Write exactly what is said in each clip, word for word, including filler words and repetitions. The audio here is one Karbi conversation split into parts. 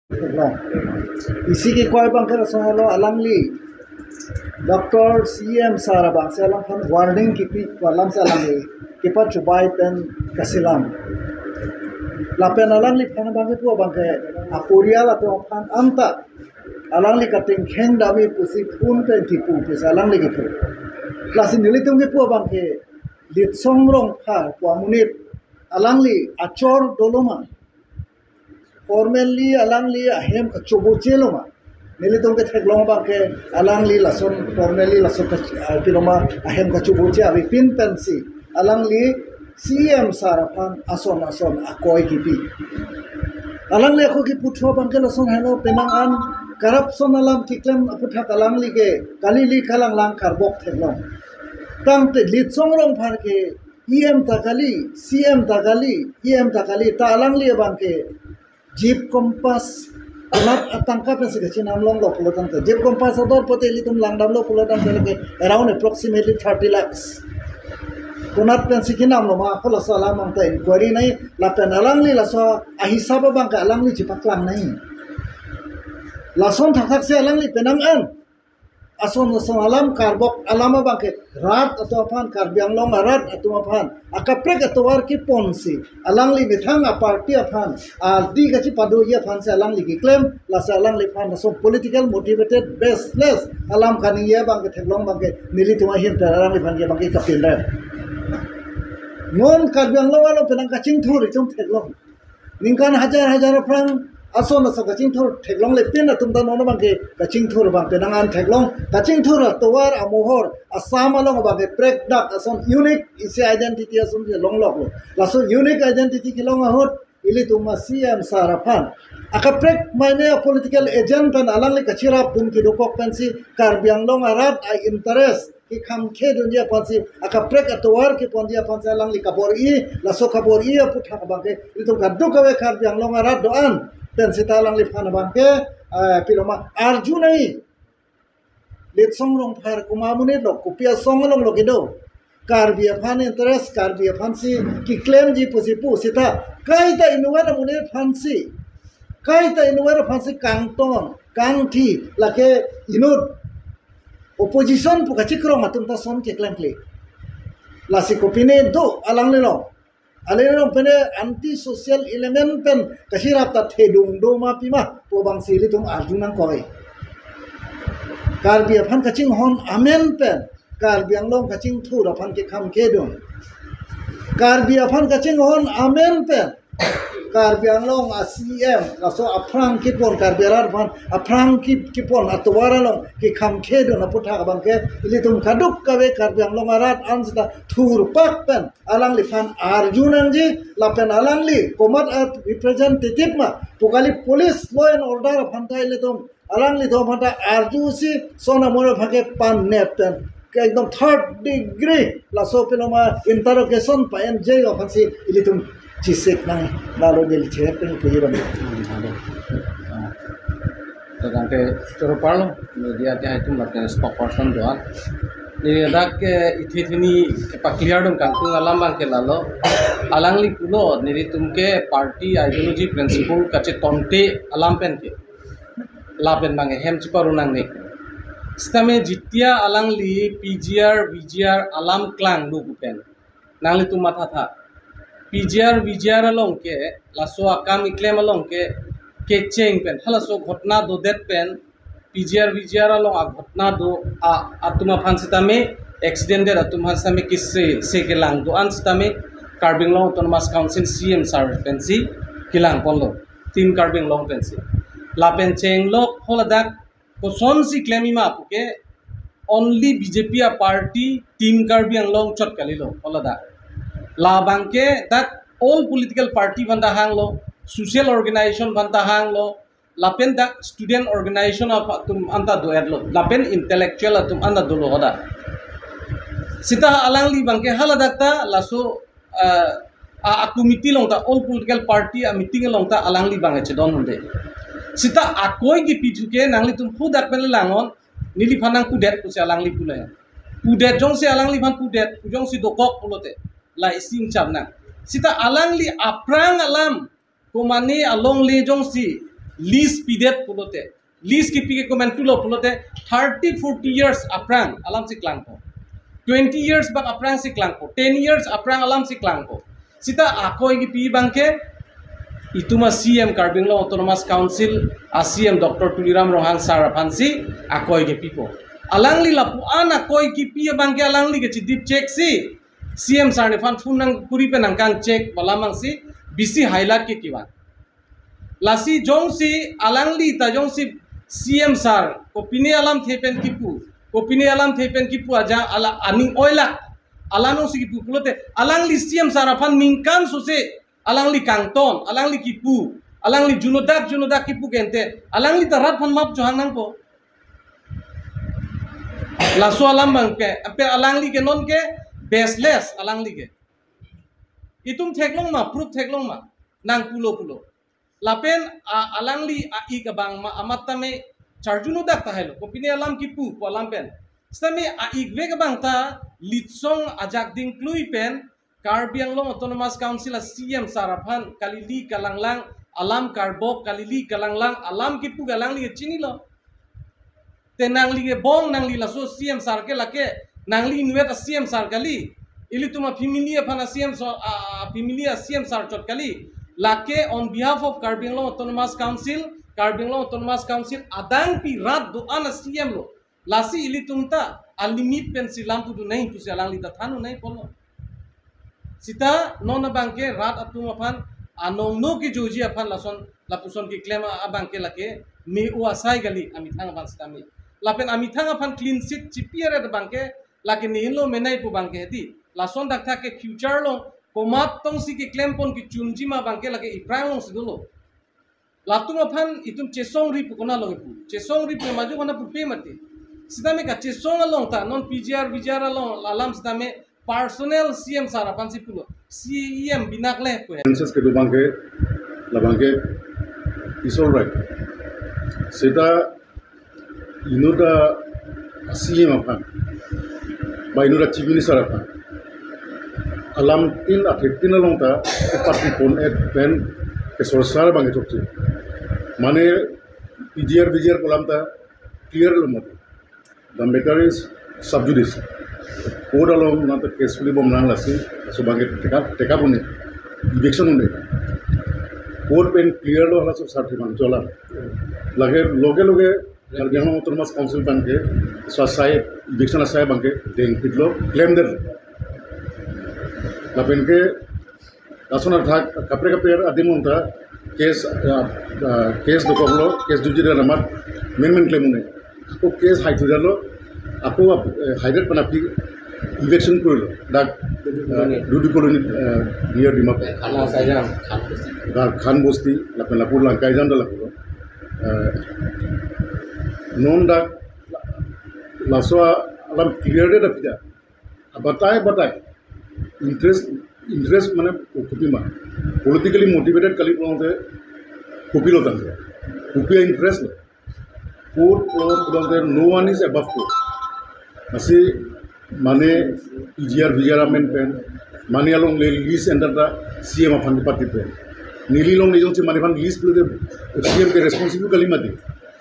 Long. Isi kekoi abang ke lason helo, alangli Doctor C M sir abang si alangphan warning kipi alam si alangli kepachubai pen kasilang. Lapen alangliphan abang ke pu abang ke aporial atum aphan anta alangli katingkheng dami pusi phone pen kipu pusi alangli kipu. Lasi nelitum kipu abang ke Litsong Rongphar pu amonit alangli achor dolo ma? Formally alangli ahem kachoboche lo ma? Nelitum ketheklong abang ke alangli lason formally lason ka, ah, pilo ma, ahem kachoboche avepin pensi alangli C M sir aphan ason ason akoi kipi. Alangli akoi kipu thu abang ke lason helo, penang an corruption alam keklem aputhak alangli ke kalili kalanglang karbok theklong. Tangte Litsong Rongphar ke E M ta kali, C M ta kali, E M ta kali, ta alangli abang ke Jeep Compass, konat atangka pensi kachinam longlo pulo tangte, Jeep Compass ador pote ilitum langdamlo pulo tangte lake around approximately thirty lakhs. Konat pensi kinam lo ma, ako laso alam abang ta inquiry nangji, lapen alangli laso ahisap abang ke alangli chepaklang nangji. Lason thakthak si alangli penang an ason ason alam karbok alam abang ke rat atum aphan, Karbi Anglong arat atum aphan akaprek atovar keponsi alangli methang aparty aphan, ardi kachipadoji aphan si alangli keklem, lasi alangliphan lason political motivated baseless alam kaningje abang ke theklong abang ke nelitum ahin pen alangliphan ke abang ke kapinrem. Non Karbi Anglong along penang kachingthur itum theklong. Ningkan hajar hajar aphrang ason ason kachingthur theklongle, pin atum ta non abang ke kachingthur abang penang an theklong. Kachingthur atovar amohor Assam along abang ke prekdak ason unique isi identity ason ke longloklo. Laso unique identity kelong ahut ilitum a C M sir aphan akaprek mane a political agent pen alangli kachirapdun kedokok pensi Karbi Anglong arat a interest kekhamkhedunji aphansi, akaprek atovar keponji aphansi alangli kabor-i, laso kabor-i aputhak abang ke ilitum kadokave Karbi Anglong arat do-an pen seta alangliphan abang ke, eh, pilo ma, arju nangji. Litsong Rongphar komat amonit lo, kopi asong along lo kedo? Karbi aphan interest, Karbi aphansi keklemji pusi pu seta, kaita inutvet amonit aphansi, kaita inutvet aphansi kangton kangthi, lake inut opposition pu kachikrong atum ta ason keklemkle. Lasi kopine do alangli along? Alangli along pine anti social element pen kachirap ta thedung do ma pima pu abangsi ilitum arju nangkok. Karbi aphan kachinghon amen pen Karbi Anglong kachingthur aphan kekhamkhedun, Karbi aphan kachinghon amen pen Karbi Anglong a C M, laso aphrang kepon, Karbi arat aphan aphrang ke-, kepon atovar along kekhamkhedun aputhak abang ke ilitum kadokave Karbi Anglong arat an seta thurpak pen alangliphan arju nangji, lapen alangli komat a representative ma pu kali, police law and order aphan ta ilitum alanglitum aphan ta arjusi son amor aphan ke pan-et pen ke ekdom third degree laso pilo ma interrogation pa-enji aphansi ilitum chisik nang, lalo Delhi chehek pen puji ram. Tangte choro parlo media ke haitum lake spokesperson do-an. Ni dak ke ithi thini ke pa clear dun kangtung alam abang ke lalo. Alangli pulo nelitum ke party ideology principle kachetonte alam pen ke, lapen abang hem cheparu nangne. Sitame jitia alangli P G R, V G R alam klanglo pu pen nanglitum mathatha. P G R, V G R along ke, laso akam keklem along ke, kecheng pen, halaso ghotna dodet pen, P G R, V G R along aghotna do a, atum aphan sitame, accident det atum aphan sitame kese se kelang do-an sitame Karbi Anglong Autonomous Council C M sir pensi kelangponlo, Team Karbi Anglong pensi. Lapen chenglok holadak kosonsi klemji ma puke, only B J P a party, Team Karbi Anglong chot kalilo holadak. Labang ke dak all political party aphan ta hanglo, social organization aphan ta hanglo, lapen dak student organization atum anta do-etlo, lapen intellectual atum anta dolo hoda. Seta alangli abang ke haladak ta laso, ah, a, a committee along ta, all political party a meeting along ta alangli abang chedon hunde. Seta akoi kipi thu ke nanglitum hadak pen langon, neliphan nangpudet pusi alangli pule. Pudet jongsi alangliphan pudet, jongsi dokok pulote, la isi ingcham nang. Seta alangli aphrang alam, komane alongle jongsi lease pidet pulote, lease kipi ke komantulo pulote, thirty forty years aphrang alamsi klangpo, twenty years bak aphrangsi klangpo, ten years aphrang alamsi klangpo. Sita akoi kipi abangke itum a-C M, Karbi Anglong Autonomous Council a-C M Doctor Tuliram Ronghang sir aphansi akoi kipipo. Alangli lapu-an akoi kipi abangke alangli kachidip check si, C M sir nephan phone nangkuri pen nangkang check pu alam abangsi bisi hailak ke kevan. Lasi jongsi alangli ta jongsi C M sir kopine alamthe pen kipu, kopine alamthe pen kipu aja ala aning oilak, alam jongsi kipu pulote, alangli C M sir aphan ningkan sose alangli kangton, alangli kipu, alangli junodak junodak kipu kente, alangli ta rat aphan map chohang nangpo. Laso alam abangke, ape alangli ke non ke baseless alangli ke. Itum theklong ma, proof theklong ma, nangpulo pulo. Lapen a, alangli a-ik abang ma amat tame charjunodak tahai lo, kopine alam kipu pu alam pen. Sitame a-ik vek abang ta litsong ajak dingklui pen Karbi Anglong Autonomous Council a-C M sir aphan kalili kalanglang alam karbok, kalili kalanglang alam kipu ke alangli chinilo. Te nangli ke bong, nangli laso C M sir ke lake, nangli inutvet a-C M sir kali, ilitum a-family aphan a-C M so, a, a-family a-C M sir chot kali. Lake on behalf of Karbi Anglong Autonomous Council, Karbi Anglong Autonomous Council adangpi rat do-an a-C M lo. Lasi ilitum ta a-limit pensi lam pudun nai pusi alangli ta than-un nai pulo. Sita non abangke rat atum aphan anongno kejoji aphan lason lapuson keklem abangke lake me-o asai kali amethang aphan sitame. Lapen amethang aphan clean sheet chipi aret abangke lake ne-inlo menei pu abangke hedi. Lason dakthak ke future lo komat tongsi keklem pon kechunji ma abangke lake iphrang alongsi dolo. Latum aphan itum chesongri pu konat along ipu. Chesongri pu maju kona pupe mati. Sitame kachesong along ta non P G R V G R along alam sitame personal C M sir aphansi pulo. C E M binak le pu he. Census kedo abangke, labangke is all right. Sita inut a-C M aphan, ba inut a-Chief Minister aphan alamtin athektin along ta epatri pon-et pen kesorsar abangke chokche. Mane P G R V G R pu alam ta clear lo mati. The matter is sub judice. Court along nangta case puli bom nang lasi, laso abangke tekap, tekap un-e, eviction un-e. Court pen clear lo, halaso sarthi man chola. Lake loge loge Karbi Anglong Autonomous Council abangke, so asai, eviction asai abangke dengpitlo, claim der. Lapen ke, lason athak, kaprek kaprek adim along ta, case, ah, ah, case dokoklo, case duji der amat, main main claim un-e. Ako case haithu detlo, ako, eh, haidet pen aphi eviction kurilo. Dak, eh, Duduk Colony, eh, near Dimapur. Khan Bosti. Dak Khan Bosti, lapen lapu Langkaijang ta lapu. Eh, non dak laso alam clear det aphi ta. Abatai batai. Interest, interest mane kopi ma. Politically motivated kali pulote kopilo tangte. Kopi a-interest lo. Court pulote no one is above court. Lasi mane P G R V G R amen pen, mane along le lease enter ta C M aphan pati pen. Neli along ne jongsi mane aphan lease pulote C M ke responsible kali mati.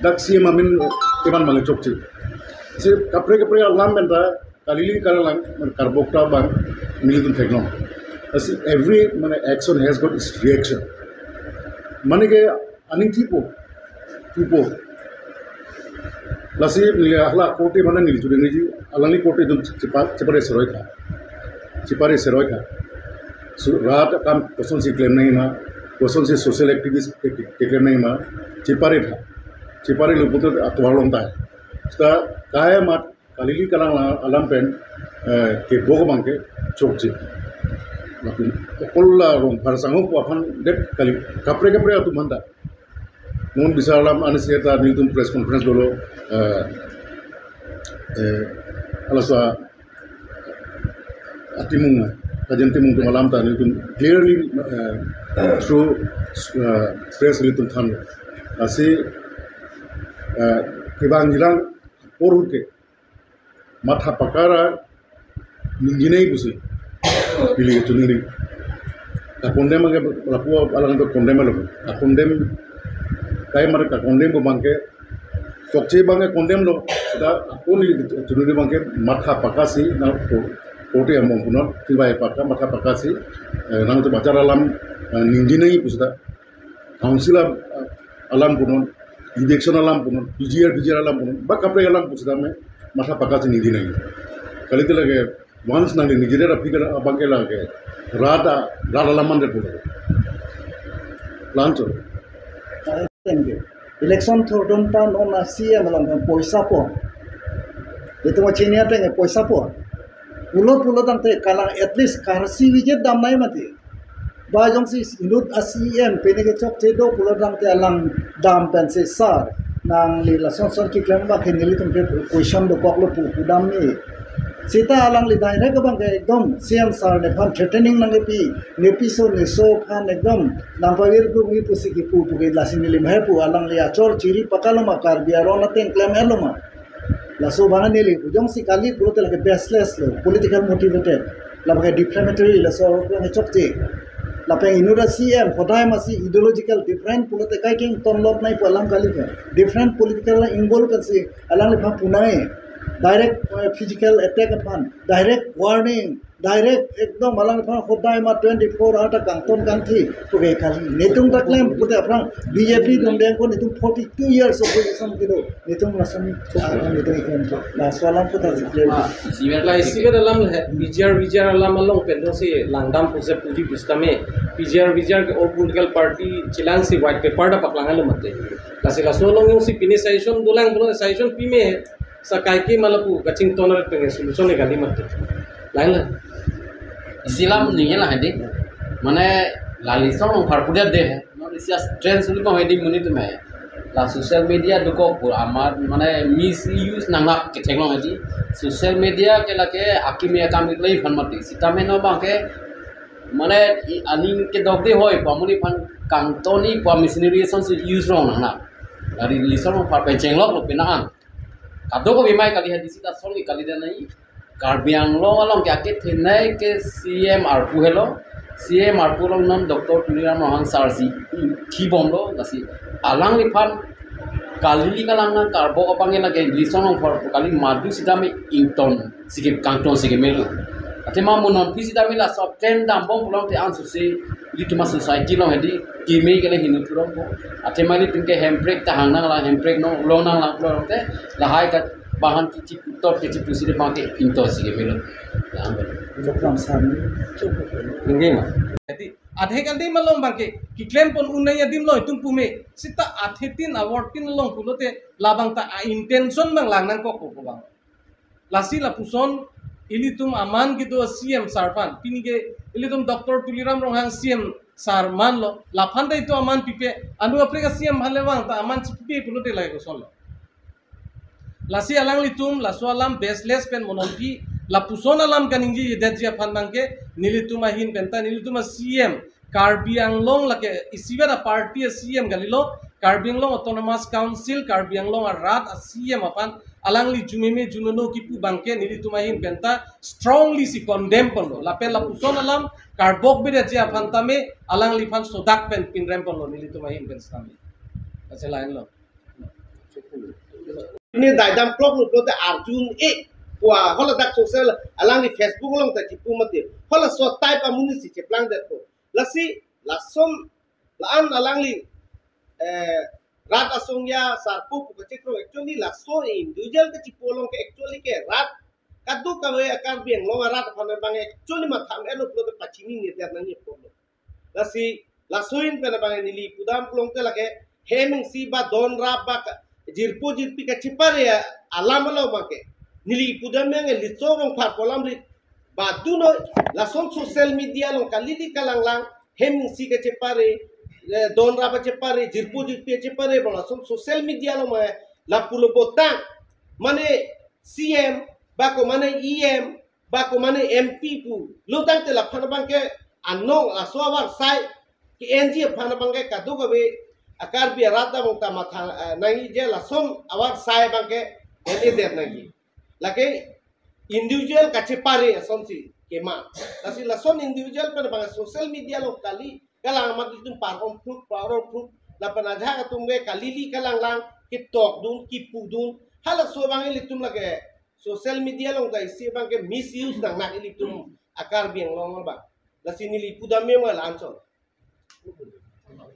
Dak C M amen kevan abang chokche. Si kaprek kaprek alam pen ta kalili kalanglang, mane karbok ta abang nelitum theklong. Lasi every mane action has got its reaction. Mane ke aning thipo, thipo. Lasi neli hala court mane neli chudeng niji, alangli court itum chepa-, chepare seroi tha. Chepare seroi tha. So, rat akam kosonsi claim nangji ma, kosonsi social activist ke, ke, ke claim nangji ma, chepare tha. Chepare lo pulote atovar along ta. Sita kai amat kalili kalanglang alam pen, eh, kebok abangke chokche. Lapen okol la Rongphar sangho pu aphan det kali kaprek kaprek atum aphan ta. Non bisar alam ansi ta nelitum press conference dolo, eh, eh, halaso atimung, kajen timung atum alam ta nelitum clearly, eh, through, eh, press nelitum than. Lasi, eh, kevang jilang apor ahut ke matha pakara ningjinei pusi. Pili ke chuning ring. Ta condemn abangke lapu alang to condemn lo. Ta condemn Time mari ka condemn pu abangke, chokche abangke condemn lo, seta ako neli chunuri abangke matha pakasi, na ko-, kote among punot, tibai paka, matha pakasi, eh, nangtum achar alam, eh, ningje nangji pu seta, council alam, eh, alam punot, eviction alam punot, P G R, P G R alam punot, ba kaprek alam pu seta me, matha pakasi ningje nangji. Kalite lake, once nangli ningjedet aphi ke abangke lake, rat a-, rat alam mandet pulo. Plan cho. Thank you. Election thurdun ta non a C M along poisa po. Itum chini ateng poisa po. Pulo pulo tangte kalang at least karsi visit damnai mati. Ba jongsi inut a C M pini ke chokche do pulo tangte alang dam pensi sir, nangli lason son keklem abangke nelitum ke question dokok lo pu pudam ni. Seta alangli direct abangke ekdom C M sir nephan threatening nangkepi, nepiso neso aphan ekdom nangpavir krungji pusi kipu puke lasi neli mahe pu alangli achor chiri pakalo ma Karbi aron ateng klem-et lo ma. Laso abang neli pu jongsi kali pulote lake baseless lo, political motivated. Labangke defamatory laso abangke chokche. Lapen inut a C M hodai masi ideological different pulote kaikeng tonlot nai pu alam kali ke. Different political involved pensi alangliphan punai. Direct, eh, physical attack aphan, direct warning, direct ekdom alangliphan hodai ma twenty-four hour ta kangton kangthi puke kali. Netum ta klem pute aphrang B J P dongdeng ko netum forty-two years opposition kedo. Netum lason, ah, netum ikan tu. Laso alam puta si klem. Ah, isivet la isivet alam he, B J R, B J R alam along pen dongsi langdam pusi puji pusitame, B J R, B J R ke all political party chelangsi white paper ta paklang alo mate. Lasi laso along jongsi pini suggestion dolang pulo, suggestion pime, sa kaike ma lapu kachington ret pengen solution e kali mate. Lain la. Isi alam ningje lang hedi. Mane la Lison Rongphar pudet de. Non isi as trend sulu ko hedi monit me. La social media dokok pu amat mane misuse nanglak kecheng long hedi. Social media ke lake akimi akam iklai phan mati. Sitame non abangke mane i aning kedok de hoi pu amonit aphan kangton-i pu a-machinery asonsi use rong nang na. Dari Lison Rongphar pen chenglok lo pina an. Kadokave mai kali hedi seta solve kali dan nai. Karbi Anglong along ke akethenei ke C M arpu helo. C M arpu along non Doctor Tuliram Ronghang sir si thibom lo, lasi alangliphan kali kalang nang karbok abang lake Lison Rongphar kali madu sitame ington si ke kangton si kemelo. Athema mo non phi sitame laso trend dambom pulote ansose ilitum a-society along hedi keme kele hini turong po. Athema ilitum ke hemprek ta hang nanglang, hemprek no long nanglang pulote lahai ka bahan kichi putot kichi pusi de abangke ington si kemelo. Program sami. Ingge ma. Jadi, adhe kan di malong abangke, kiklem pon un nai adim lo itum pume, seta athetin awortin along pulote labang ta a-intention abang lang nangkok ko abang. Lasi lapuson ilitum aman kedo C M sir aphan, pini ke ilitum Doctor Tuliram Ronghang C M sir manlo, laphan ta itum aman pipe, anut kaprek a-C M aphan le abang ta aman chipipe pulote lake koson lo. Lasi alanglitum laso alam baseless pen mo non phi, lapuson alam kaningje-edetji aphan abangke nelitum ahin pen ta nelitum a-C M Karbi Anglong lake isivet a-party a-C M kalilo, Karbi Anglong Autonomous Council, Karbi Anglong arat a-C M aphan alangli jumeme junono kipu abangke nelitum ahin pen ta strongly si condemn ponlo. Lapen lapuson alam karbok bidetji aphan tame alangliphan sodak pen pinrem ponlo nelitum ahin pen sitame. Kachelanglo. Ini daidam klok lo pulote arjun e, wa hala dak social alangli Facebook along ta chipu mate. Hala so type amonit si cheplang det ko. Lasi lason la-an alangli, eh, rat asong ya sarpo pu kachekroi, actually laso individual kachipu along ke actually ke rat kadokave a-Karbi Anglong arat aphan abang actually matham elo pulote pachini nedet nangji pulo. Lasi laso ahin pen abang neli pudam pulote lake hem ingsi ba don rap ba ka-, jirpo jirpi kachepare alam alo abangke neli pudam yang Lison Rongphar pu alam ri. Badu no lason social media along kali di kalanglang hem ingsi kachepare, eh, don rap kachepare, jirpo jirpi kachepare, ba lason social media along ma lapulo botang mane C M, ba ko mane E M, ba ko mane M P pu lo tangte laphan abangke anong laso avarsai ke-enji aphan abangke kadokave a-Karbi arat abang ta matha, eh, nangji je lason avarsai abangke en-edet nangji. Lake individual kachepare asonsi kema. Lasi lason individual pen abang social media along kali kalang amat itum par-om proof, par-om proof, Lapen ajahak atum ke kalili kalanglang, ketok dun, kipu dun. Halaso abang ilitum lake social media along ta isi abang ke misuse nangnak ilitum a-Karbi Anglong abang. Lasi neli pudam mema la-anchot.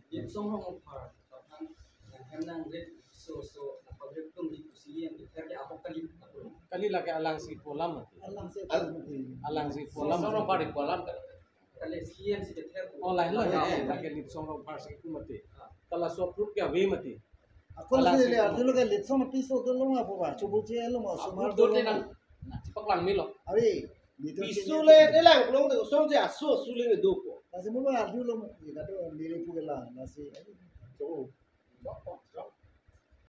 Litsong Rongphar, aphan, yang henang rit so so, public tum di kusi yang di kerja apa kali, apa? Kali lake alangsi pu alam mati. Alangsi pu alam mati. Alangsi pu alam. Litsong Rongphar di pu alam kan? Kali C M si di kerja. Oh, lain lo ya. Ya, ya. Lake Litsong Rongphar si pu mati. Ah. Kala so proof ke ave mati. Ako alangsi le pu arjulo mati. Ke Litsong piso dolong apa ba? Chubu je lo ma, approve sumar do dolong. Tenang. Nah, cepak lang milo. Avi, piso le delang, long de som je aso aso le do ko. Lasi mo arjulo ma, ya kado niri pu ke la, lasi. So,